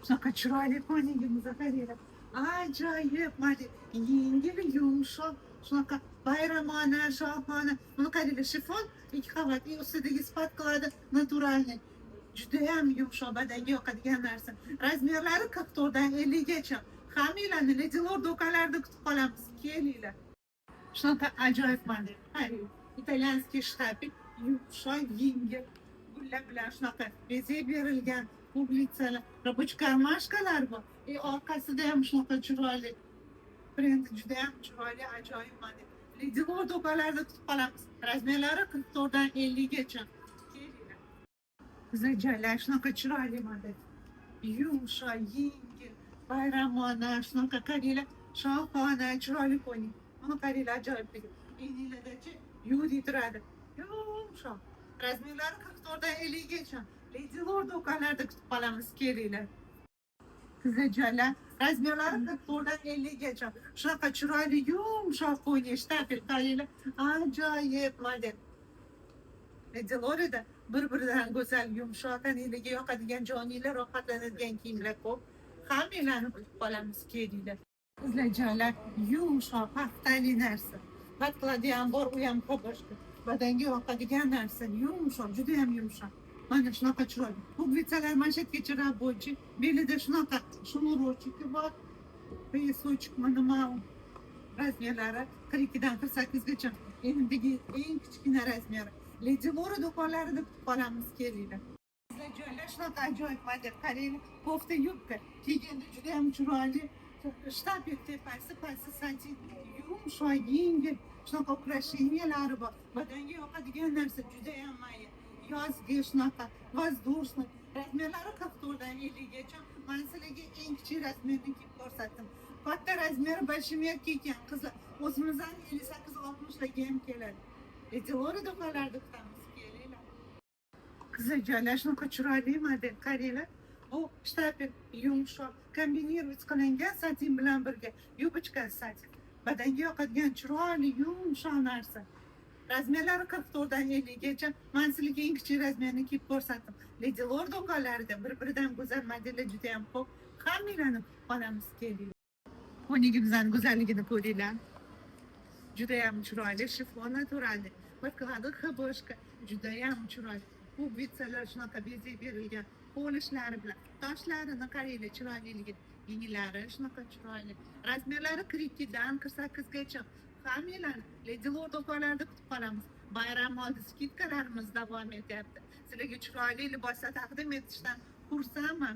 Shunaqa chiroyli konigimiz, qaranglar. Ajoyib model. Yengil, yumshoq, shunaqa bayramona, shohona. Buni qaranglar, shifon ikki qavat, и ustidagi sifat qiladi натуральный. Judayam yumshoq, badanga yoqadigan narsa. Razmerlari 44 dan 50 gacha. Hammanglarni Lady Lord do'konlarida kutib qolamiz. Kelinglar. Shunaqa ajoyib model. Qarang, итальянский штапель, yumshoq, yengil, gullar bilan shunaqa bezak berilgan пуговица lar, рабочий кармашка lar bor. И orqasida ham shunaqa chiroyli print, juda ham chiroyli, ajoyib model. Lady Lord do'konlarida kutib qolamiz. Razmerlari 44 dan 50 gacha. Kelinglar. Qizlarjonlar, shunaqa chiroyli model. Yumshoq, yengil, bayramona, shunaqa, qaranglar, shohona, chiroyli ko'ylak. Buni qaranglar, ajoyibligi. Eninglardachi yuvdek turadi. Yumshoq. Razmerlari 44 dan 50 gacha. Lady Lord do'konlarida kutib qolamiz, kelinglar. Qizlarjonlar, razmerlari 44 dan 50 gacha. Shunaqa chiroyli, yumshoq ko'ylak, штапель, qaranglar, ajoyib model. Lady Lordda bir-biridan go'zal, yumshoq, taninglarga yoqadigan, joninglar rohatlanadigan kiyimlar ko'p. Hammanglarni kutib qolamiz, kelinglar. Qizlarjonlar, yumshoq, paxtali narsa. Podkladi ham bor, u ham boshqa. Badanga yoqadigan narsa, yumshoq, juda ham yumshoq. Mana shunaqa chiroyli. Пуговица lar manshetgacha рабочий, belida shunaqa шнурочек i bor. Поясочек nima u? Razmerlari 42 dan 48 gacha. Endigi eng kichkina razmeri. Lady Lora do'konlarida kutib qolamiz, kelinglar. Qizlarjonlar, shunaqa ajoyib model. Qaranglar, kofta yubka. Kiyganda juda ham chiroyli. Штапель tepasi, pasti satin, yumshoq, yengil, shunaqa украшения lari bor. Badanga yoqadigan narsa, juda ham mayin. Yozgi shunaqa воздушный. Razmerlari 44 dan 50 gacha. Man sizlarga eng kichik razmerni kiyib ko'rsatdim. Katta razmeri большемерка ekan, qizlar. O'zimizdan 58 60 larga ham keladi. Lady Lora do'konlarida kutamiz, kelinglar. Qizlarjonlar, shunaqa chiroyli model, qaranglar. Bu штапель yumshoq, комбинировать qilingan satin bilan birga, юбочка satin. Badanga yoqadigan chiroyli, yumshoq narsa. Razmerlari 44 dan 50 gacha. Man sizlarga eng kichik razmerni kiyib ko'rsatdim. Lady Lord do'konlarida bir-biridan go'zal modellar juda ham ko'p. Hammanglarni kutib qolamiz, kelinglar. Ko'ynagimizning go'zalligini ko'ringlar. Juda ham chiroyli, shifon натуральный. Podkladi хбшка, juda ham chiroyli. Пуговица lar shunaqa bezak berilgan, qo'l ishlari bilan. Toshlarini qaranglar, chiroyliligi. Yenglari shunaqa chiroyli. Razmerlari 42 dan 48 gacha. Hammanglarni Lady Lord do'konlarida kutib qolamiz. Bayram oldi скидка larimiz davom etyapti. Sizlarga chiroyli liboslar taqdim etishdan xursandman.